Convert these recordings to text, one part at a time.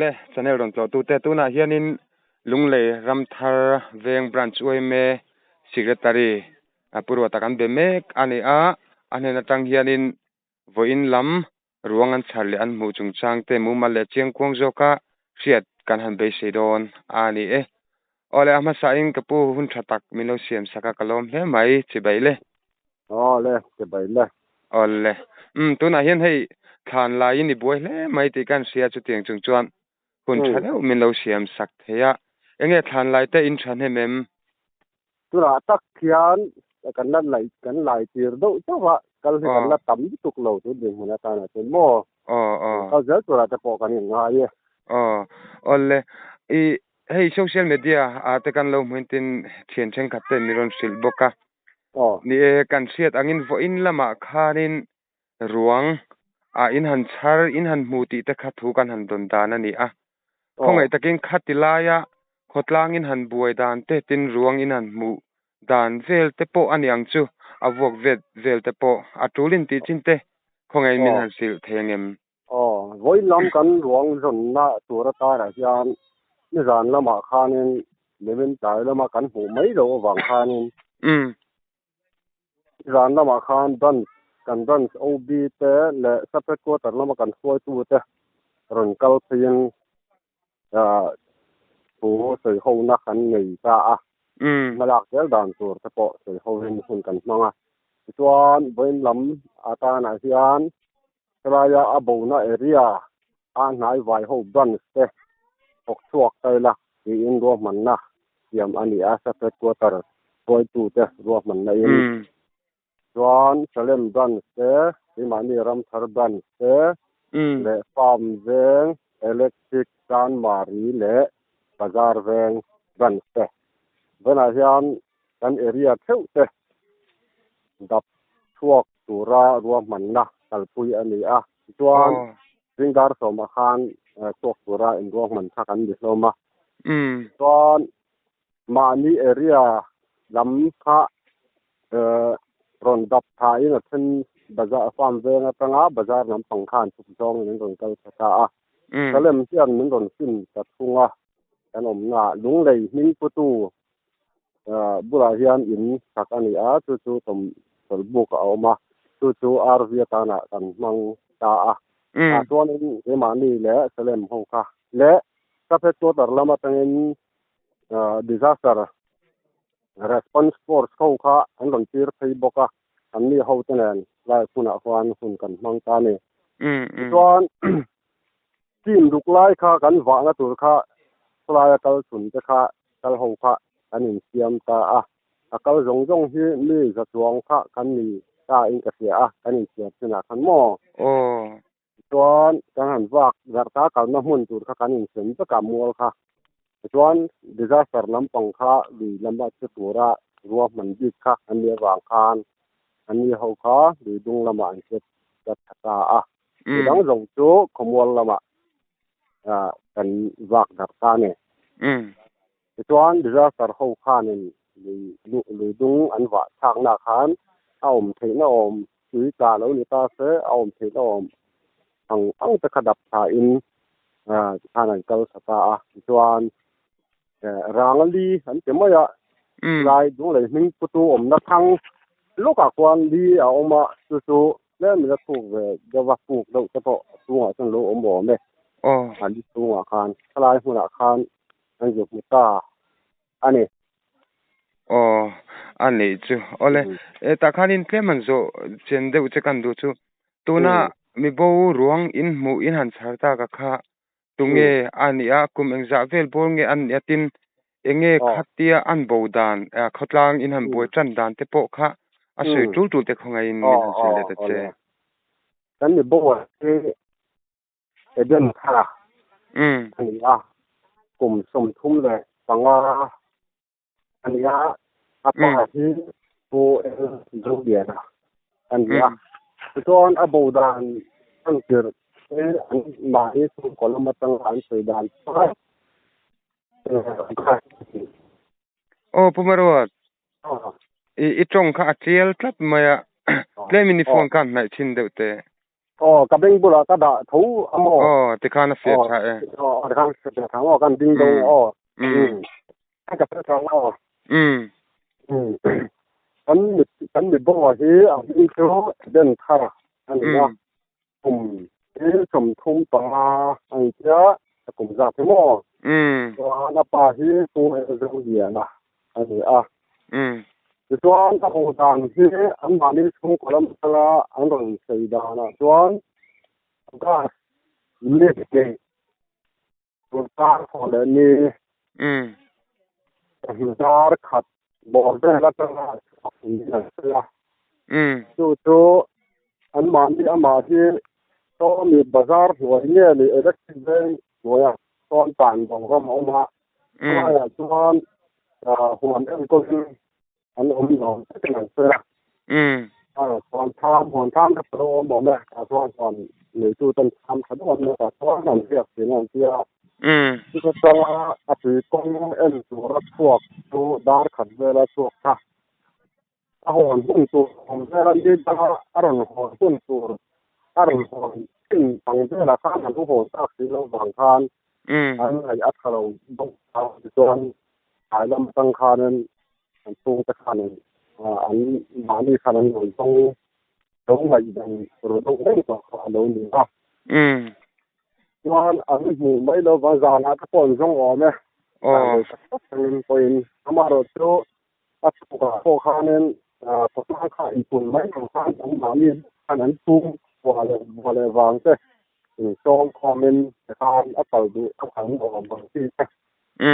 Awle, channel rawn tlawhtute tunah hianin Lunglei Ramthar Veng Branch yma Secretary Pu Ruata kan be mek a ni a, a hnen atang hianin vawiin lam ruang an chhar leh an hmuh chungchang te mumal leh chiangkuang zawka hriat kan han beisei dawn a ni e. Awle, a hmasain ka pu hun tha tak min lo siam sak a, ka lawm hle mai, chibai le. Awle, chibai le. Awle, umm tunah hian hei thlan laiin i buai hle mai tih kan hria chutiang chung chuan hun tha deuh min lo siam sak thei a, enge thlan lai te in tha hnem em? Tunah tak hian kan la laih kan lai tir deuh chauh a, kal hi kan la tam lutuk lo tun dinhmun atana chuan maw? Aw aw. Kal zel turah te pawh kan inngai e. Aw, awle, i hei social media ah te kan lo hmuin tin thian thenkhat ten min rawn hrilh bawk a. Ni e, kan hriat angin vawiin lamah khanin ruang ah in han chhar, in han hmu tih te kha thu kan han dawn dan a ni a. Khawngaih takin khati laia khawtlang in han buai dan te, tin ruang in han hmuh dan vel te pawh a ni ang chu, a vuak vet vel te pawh a tul in tih chin te khawngaihin min han hrilh thei ang em? Aw, vawiin lam kan ruang zawnna tur atarah hian nizan lamah khanin Lemin tlai lama kan hmuh mai loh avang khanin nizan lamah khan branch kan branch OB te leh sub headquarter lama kan hruaitute rawn kal pheiin thu sawi hona kan nei ta a. Hmalak zel dan tur te pawh sawi hoin hun kan hmang a. Tichuan vawiin lam atanah hian Helaia a bona area a hnai vai ho branch te thawk chhuak ta ila tiin ruahmanna siam a ni a, sub headquarter hruaitute ruahmanna in chuan Salem branch te, keimahni Ramthar branch te leh Farm veng, Electric, Chanmari leh Bazar veng branch te. Vawiinah hian kan area theuh te dap chhuak tura ruahmanna kalpui a ni a. Tichuan, zingdar sawmah khan chhuak tura inruahman kha kan ni hlawm a. Chuan, mahni area lam kha rawn dap thain a then bazar farm veng atanga bazar lampang khan chhuk zawngin an rawn kal thla ta a. Salem hian min rawn fin ta thung a, kan awmnaah Lunglei hming putu bulah hian in sak a ni a, chu chu tawlhbuk a awm a, chu chu RV atana kan hmang ta a. Tah chuanin keimahni leh Salem ho kha leh sub headquarter lam atangin disaster response force ho kha an rawn tir phei bawk a, anni hote nen lai hmunah khuan hun kan hmang ta a ni. Tichuan team ruk lai kha kan vahna tur kha khawlaia kal chhun te kha kal ho kha kan insiam ta a, a kal zawng zawng hi mi za chuang kha kan ni ta in ka hria a, kan insiam chinah khan maw? Aw. Tichuan kan han vak zarh ta kalna hmun tur kha kan insem vek a mual kha. Tichuan disaster lampang kha lui lama che tura ruahman bik kha an nih avang khan anni ho kha lui dung lamah an che ta tha ta a. Midang zawng chu khawmual lamah kan vak darh ta a ni. Tichuan disaster ho khanin lui dung an vah thlakna khan a awm theihna awm tui tla lo ni ta se a awm theihna awm ang ang te kha dap thlain tikhan an kal tha ta a. Tichuan ranga li an ti mai a, lai Lunglei hming putu awmna thlang lawkah khuan li a awm a, chu chu Tlem ila thuk ve deuh a, puk deuh te pawh a chhungah chuan lo awm awm e. A li chhungah khan, thalai hmunah khan an zu hmu ta a ni. Aw, a nih chu. Awle, e tah khanin tlem han zawh chen deuh che kan duh chu, tuna mibo ruang in hmuh in han chhar tak a kha Tunge a nih a, kum engzah vel bawr nge an nih a tin enge khatia an bo dan, khawtlang in han buai tan dan te pawh kha a sawi tul tul te khawngaihin min han hrilh leh ta che. Kan mi bo ah hi Eden thla a ni a, kum 35 a ni a, a pa hi Pu L Zoliana a ni a. Tichuan a bo dan an tirh te an mahni chhungkaw lam atanga an sawi dan chuan Aw Pu Maruat, i tawng kha a tial tlat mai a, tlem in i phone khan hnaih thin deuh teh. Aw ka beng bulah ka dah tho a maw? Aw tikhan a fiah tha e. Aw tikhan a fiah tha maw kan ding dawng aw. Ka fiah tha maw? Kan mi kan mi bawnga hi a hming chu Eden Thar a ni a. Kum hi 35 a ni tia a kum zat hi maw? Chuan a pa hi Pu Elzoliana a ni a. Tichuan a hmuh dan hi anmahni chhungkaw lam atanga an rawn sawi danah chuan gas leak neih tur kar thawh leh ni dar khat bawr vel atanga chhuak niin an sawi a. Chu chu anmahni amah hi Sawmi bazar hnuai nge ni electric veng hnuaiah chuan tan bo ram a awm a. Chulaiah chuan huan enkawlin an awm lo takin an sawi a. Huan tham, huan tham te pawh a awm awm e. Tah chuan huan neitu ten tham tha deuh an nei a, tah chuan an riak thin a an ti a. Chuta tanga a tui kawng en tura chhuak chu dar khat vela chhuak kha a hawn hun tur awm vela ni danga a rawn hawn hun tur a rawn hawn thin ang velah khan an lo hawn tak si loh vang khan an ngaih a tha lo bawk a, tichuan tlai lam atang khanin an chhungte khanin an mahni khan an rawn tawng lo ngaihdan ru deuh reng tawh kha a lo ni a. Chuan an hmuh mai lo vang zanah te pawh an zawng awm e, zan rei tak tak tangin pawhin amaherawhchu A chhukah pawh khanin khawtlang kha inpun mai lo khan an mahni khan an chhung vua leh vua leh vang te insawm khawmin tikhan a kal duh a kal nuam ang chi te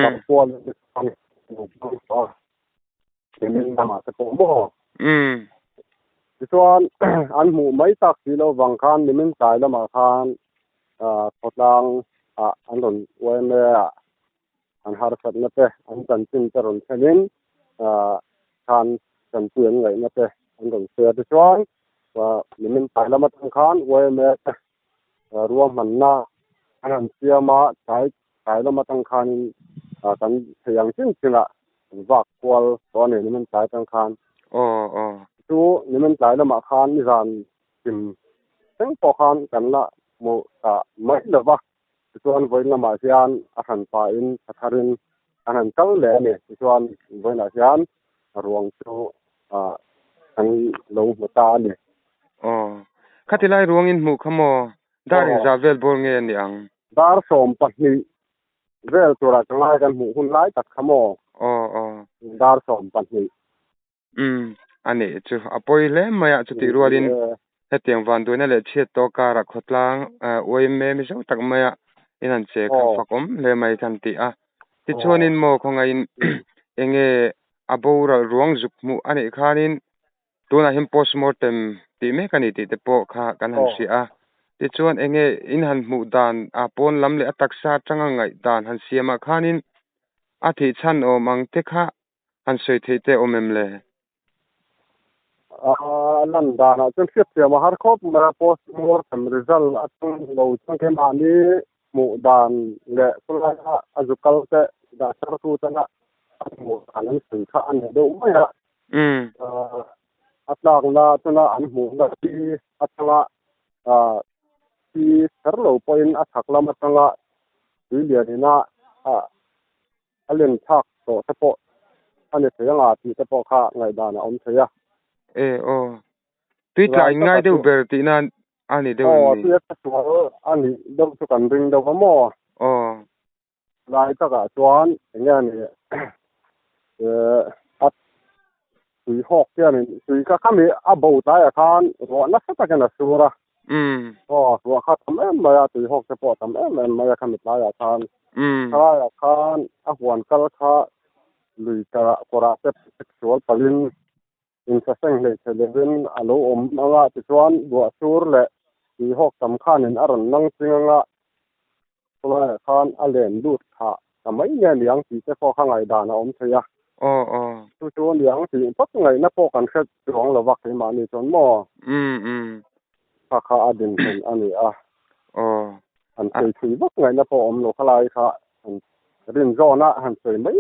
kal kual te khan lo hmang tawh a, nimin lamah te pawh maw? Tichuan an hmuh mai tak si lo vang khan nimin tlai lamah khan khawtlang ah an rawn uaime a. an harsatna te, an chanchin te rawn thlenin khan chanpui an ngaihna te an rawn sawi a. Tichuan, nimin tlai lam atang khan yma te ruahmanna an han siam a, tlai tlai lam atang khanin kan thei ang chin chinah an vak kual tawh a ni nimin tlai atang khan. Chu nimin tlai lamah khan nizan chim thleng pawh khan kan la hmuh ta mai lo va. Tichuan vawiin lamah hian a hran pahin tha tharin an han kal leh a ni. Tichuan vawiinah hian ruang chu kan lo hmu ta a ni. Aw, khati lai ruangin hmuh kha maw? Dar inzah vel bawr nge a ni ang? Dar 12 vel turah ka ngai kan hmuh hun lai tak kha maw? Aw, aw. Dar 12. Umm, a nih chu a pawi hle mai a, chutih rualin hetiang vanduaina leh chhiat tawh karah khawtlang uaime mizo tak maia in han che kha fak awm hle mai khan ti a. Tichuanin maw khawngaihin enge a boral ruang zuk hmuh a nih khanin tunah hian postmortem tih mek a ni tih te pawh kha kan han hria a. Tichuan enge in han hmuh dan a pawn lam leh a taksa atanga ngaih dan han siamah khanin a thih chhan awm ang te kha han sawi theih te awm em le? A lan danah chuan hriatthiam a har khawp mai a, post mortem result atang lo chuan keimahni hmuh dan leh khawlaia a zu kal te dah thar tu tena a hmuh dan an sawi kha a ni deuh mai a. A tlakna chuna an hmuhna hi atanga thi kher lo pawhin a chhak lam atanga tui lianina a len thlak tawh te pawh a ni thei anga tih te pawh kha ngaihdan a awm thei a. E aw. Tui tla in ngai deuh ber tihna a ni deuh em ni? Aw, tui a tla sual a nih deuh chu kan ring deuh a maw? Aw. Lai takah chuan eng nge ni a tui hawk hianin tui kha khami a bo tlaiah khan ruah nasa takin a sur a. Aw, ruah kha tam em mai a, tui hawk te pawh a tam em em mai a khami tlaiah khan. Thalaiah khan a huan kal kha lui kawrah te sual palhin insaseng hleih theih lovin a lo awm ang a, tichuan ruah sur leh tui hawk tam khanin a rawn nang ching ang a, khawlaiah khan a len lut thah ta mai nge niang tih te pawh kha ngaihdan a awm thei a. Aw aw. Chu chu niang tih phawt ngaihna pawh kan hre chuang lo va keimahni chuan maw? Umm umm. Kha kha a dinhmun a ni a. Aw. Han sawi thui vak ngaihna pawh awm lo khalai kha han rin zawn a han sawi mai.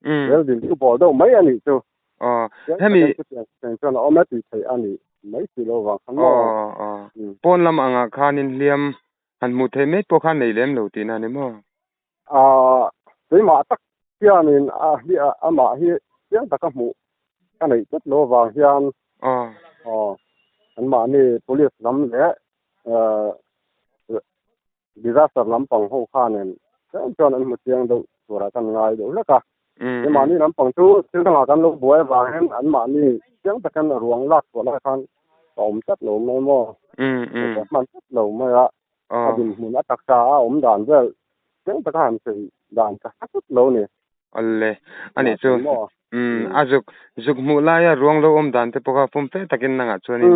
Umm. Rel din chu bawl deuh mai a nih chu. Aw. Hemi. Chutiang chuan a awm e tih theih a nih mai si lo vang khan maw? Aw aw. Pawn lam angah khanin hliam han hmuh theih mai pawh kha a nei lem lo tihna a ni maw? Keimah tak hianin a hi amah hi chiang taka hmuh ka neih tlat lo avang hian anmahni police lam leh disaster lampang ho khanin tlem chuan an hmu chiang deuh turah kan ngai deuh hlek a. Keimahni lampang chu thil dangah kan lo buai avangin anmahni chiang takin a ruang lak chhuah lai khan a awm tlat lo mai maw? Ka hman tlat lo mai a, a dinhmun a taksa a awm dan vel chiang taka han sawi dan ka hre tlat lo ni. Awle, anih chu. A zuk zuk hmuh laia ruang lo awm dan te pawh kha fum fe takin nangah chuanin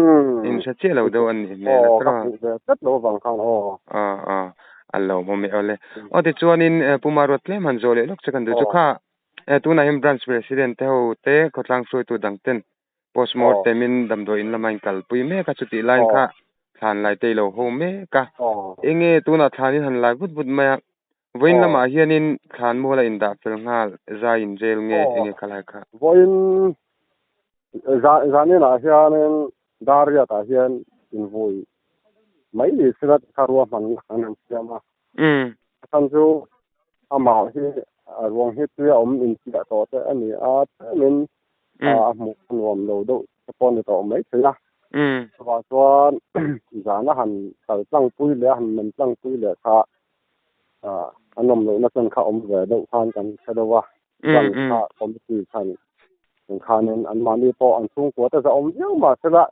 in hre chiah lo deuh a nih hmel a Aw, ka hmuh ve tlat lo avang khan aw. Aw, aw, a lo hmu mai awle. Aw tichuanin Pu Maruat tlem han zawh leh lawk che kan duh chu kha tunah hian Branch President te ho te khawtlang hruaitu dang ten Postmortem in damdawi in lama in kalpui mek a, chutih laiin kha thlan lai te i lo ho mek a. Enge tunah thlan in han lai vut vut mai a, vawiin lamah hianin thlan mual a indah fel nghal zai in rel nge enge kha lai kha? Vawiin zaninah hianin Dariat-ah hian invui mai ni sela ti kha ruahmanna an han siam a. A chhan chu amah hi ruang hi tui a awm inpiah tawh te a ni a, tlemin a hmuh a nuam lo deuh te pawh a ni tawh mai thei a. Chuvang chuan zan a han kal tlangpui leh a han men tlangpui leh kha a nawm lohna chen kha awm ve deuh khan kan hre deuh a. Zan kha committee khan khanin anmahni pawh an chhungkua te zahawm viau mah sela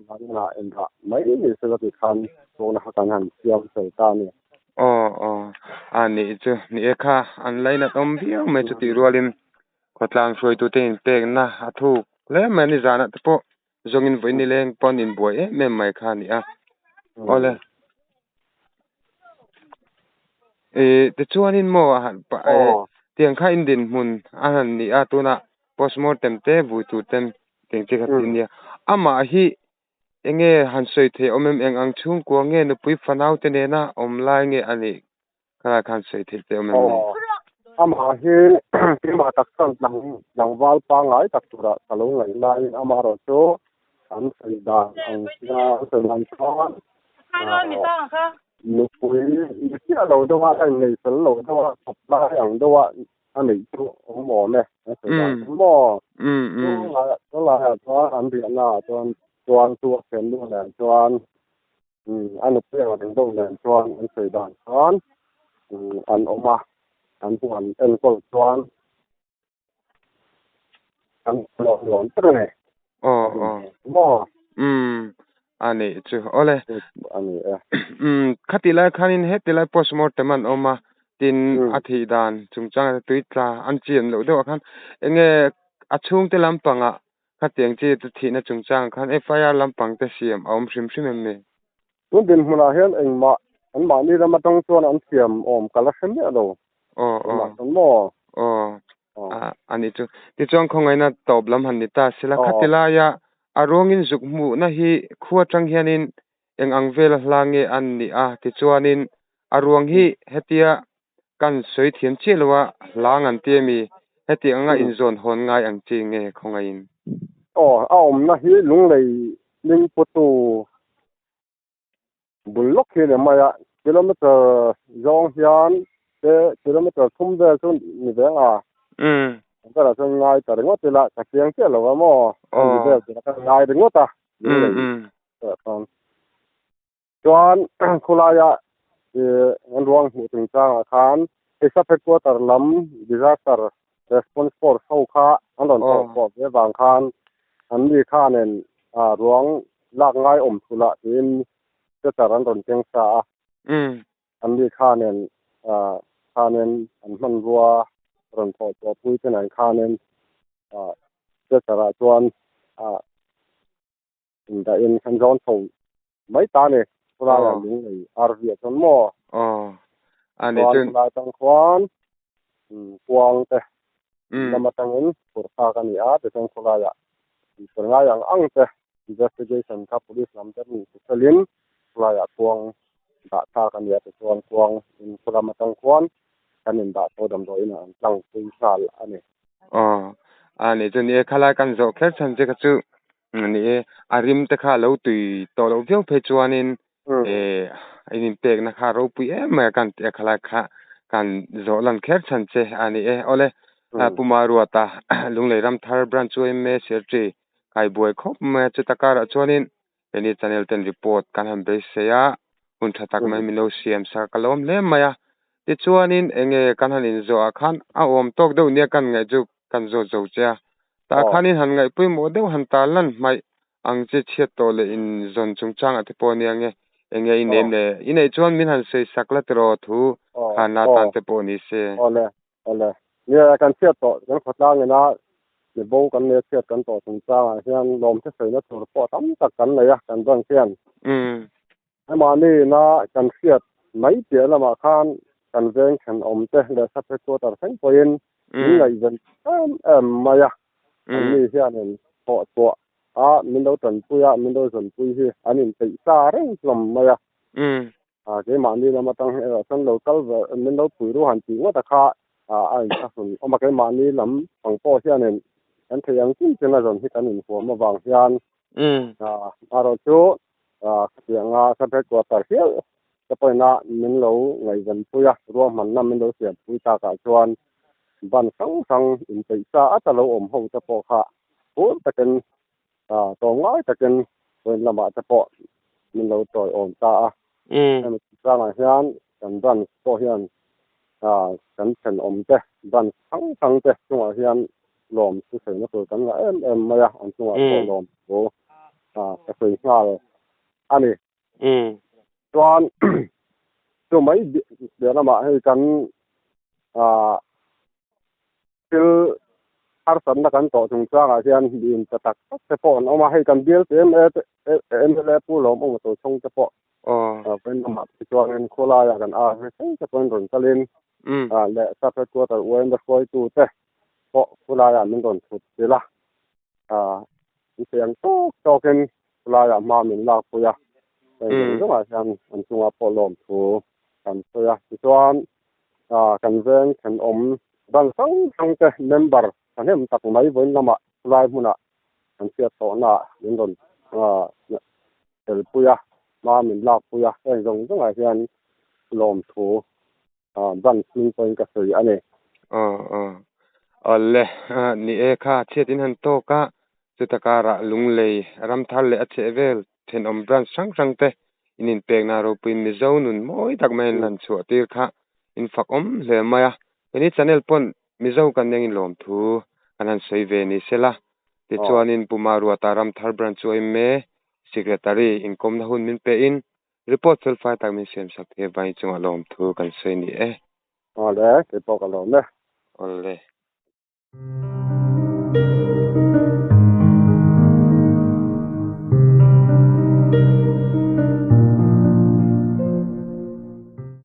zaninah indah mai ni sela tih khan chhungna kha kan han siam fel ta a ni. Aw aw a nih chu ni e kha an lainat awm viau mai chutih rualin Khawtlang hruaitute inpekna a thuk hle mai a ni. Zanah te pawh zawngin vawi nileng pawh an inbuai em em mai kha a ni a. Awle. Ih tichuanin maw a han pah eh tiang kha in dinhmun a han ni a tunah postmortem te vui tur ten tiang chi kha ti a nia. Amah hi enge han sawi theih awm em eng ang chhungkua nge nupui fanau te nena awm lai nge a nih Khalai khan sawi theih te awm em ni? Aw, amah hi keimah tak chuan tlangval pangngai tak turah ka lo ngaih laiin amaherawh chu an sawi dan ang sia an sawi dan chuan nupui ni chiah lo deuha a innei fel lo deuha kawp lai ang deuha a neih chu awm awm e an sawi dan chu maw? Chu laiah chuan an riahnaah chuan chuan chu a thiannu nen chuan A nupui ang reng deuh nen chuan an sawi dan chuan an awm a, an huan enkawl chuan an lawm nuam ber a ni. Aw aw. Maw? Umm a nih chu awle. A ni e. Umm khati lai khanin heti lai postmortem an awm a, tin a thih dan chungchanga tui tla an chian loh deuhah khan enge a chhungte lampangah Khatiang chi chu thihna chungchang khan FIR lampang te siam a awm hrim hrim em ni? Tun dinhmunah hian engmah anmahni ram atang chuan an siam awm ka la hre miah lo. Aw aw. Tunah chuan maw? Aw. A a nih chu. Tichuan khawngaihna tawp lam han ni ta sela khati laia a ruangin zuk hmuhna hi khu atang hianin eng ang vela hla nge an nih a tichuanin a ruang hi hetia Kan sawi thiam chiah lo a, hlang an ti ami? Heti anga inzawn hawn ngai ang chi nge khawngaihin? Aw, a awmna hi Lunglei Lingputu bul lawk hi ni mai a, kilometer zawng hian te kilometer thum vel chu ni ve ang a. Kan karah chuan ngai ta ringawt ila, ka chiang chiah lo a maw? A ni vel tur a kan ngai ringawt a, Lunglei chuan. Chuan khawlaia an ruang hmuh chungchangah khan Hisap headquarter lam disaster response force ho kha an rawn thawh pawh ve vang khan an mi khanin ruang lak ngai awm thulh tiin stretcher an rawn keng sa a. An mi khanin khanin an hmanrua rawn thawh pawh pui te nen khanin stretcher ah chuan Indahin kan zawn chho mai ta a ni. Khawlaiah lung nei RV ah chuan maw? Aw. A nih chuan. Khawlai atang khuan kuang te lam atangin phurh thlak a ni a, tichuan khawlaiah insual ngai ang ang te investigation kha police lam te rawn ti felin khawlaiah kuang dah thlak a ni a, tichuan kuang in khaw lam atang khuan kan indah chho damdawiin ah an tlang pui nghal a ni. Aw. A nih chuan e, khalai kan zawh kher chhan che kha chu. Ni e, a rim te kha lo tui tawh loh viau phei chuanin e in inpekna kha ropui em mai a kan tih a khalai kha kan zawh lan kher chhan che a ni e. Awle, Pu Maruata Lunglei Ramthar Branch yma Secretary kai buai khawp mai a, chuta karah chuanin heni channel ten report kan han beisei a, hun tha tak mai min lo siam sak a, ka lawm hle mai a. Tichuanin enge kan han inzawh ah khan a awm tawk deuh nia kan ngaih chu kan zawt zo che a, tah khanin han ngaih pawimawh deuh han tar lan hmaih ang che chhiat tawh leh inzawn chungchangah te pawh ania nge enge i neim le i neih chuan min han sawi sak la tiraw thu khan la tan te pawh ni se. Awle awle nia kan chhiat tawh kan khawtlang ina mibo kan nei a chhiat kan tawh chungchangah hian lawmte sawina tur pawh tam tak kan nei a kan branch hian. Hemahni ina kan hriat mai piah lamah khan kan veng thenawm te leh sub headquarter thleng pawhin min ngaihven em em mai a. Anni hianin thawh chhuah a min lo tanpui a, min lo zawnpui hi an inpeih sa reng hlawm mai a. Keimahni lam atang hi erawh chuan lo kal ve min lo pui ru han tih ngawt a kha a inthlahrun awm a. Keimahni lam pang pawh hianin kan theih ang chin chin a zawn hi kan inhuam avang hian erawh chu Khatianga sub headquarter hial te pawhin min lo ngaihvenpui a, ruahmanna min lo siampui takah chuan ban hrang hrang inpeih sa ata lo awm ho te pawh kha phur takin tlawmngai takin vawiin lamah te pawh min lo tawiawm ta a. Hemi chungchangah hian kan branch pawh hian kan thenawm te branch hrang hrang te chungah hian lawm chu sawina tur kan ngah em em mai a, an chungah pawh lawm thu ka sawi nghal a ni. Chuan chu mai piah lamah hei kan thil harsatna kan tawh chungchangah hian mi inpe tak tak te pawh an awm a, hei kan bial te mla Pu Lawmawma Tochhawng te pawh vawiin lamah te chuanin khawlaiah kan ar ve thleng te pawhin rawn kalin leh sub headquarter UMA hruaitute pawh khawlaiah min rawn thut sil a, an sawi ang tawk tawkin khawlaiah hma min lakpui a, heng zawng zawngah hian an chungah pawh lawmthu kan sawi a, tichuan kan veng thenawm dan hrang hrang te member thahnem tak mai vawiin lamah khawlai hmunah kan hriat tawhnaah min rawn telpui a, hma min lakpui a, heng zawng zawngah hian lawmthu branch hming pawhin ka sawi a ni. Aw aw. Awle, ni e kha chhiat in han tawk a, chuta karah Lunglei Ramthar leh a chhehvel thenawm branch hrang hrang te in inpekna ropui Mizo nun mawi tak mai an lan chhuah tir kha in fak awm hle mai a. Heni channel pawn Mizo kan nengin lawmthu kan han sawi ve ni sela. Tichuanin Pu Maruata Ramthar branch chu a inme Secretary inkawmna hun min pehin Report felfai tak min siam sak thei avangin chungah lawmthu kan sawi ni e. Awle, keipawh ka lawm e. Awle.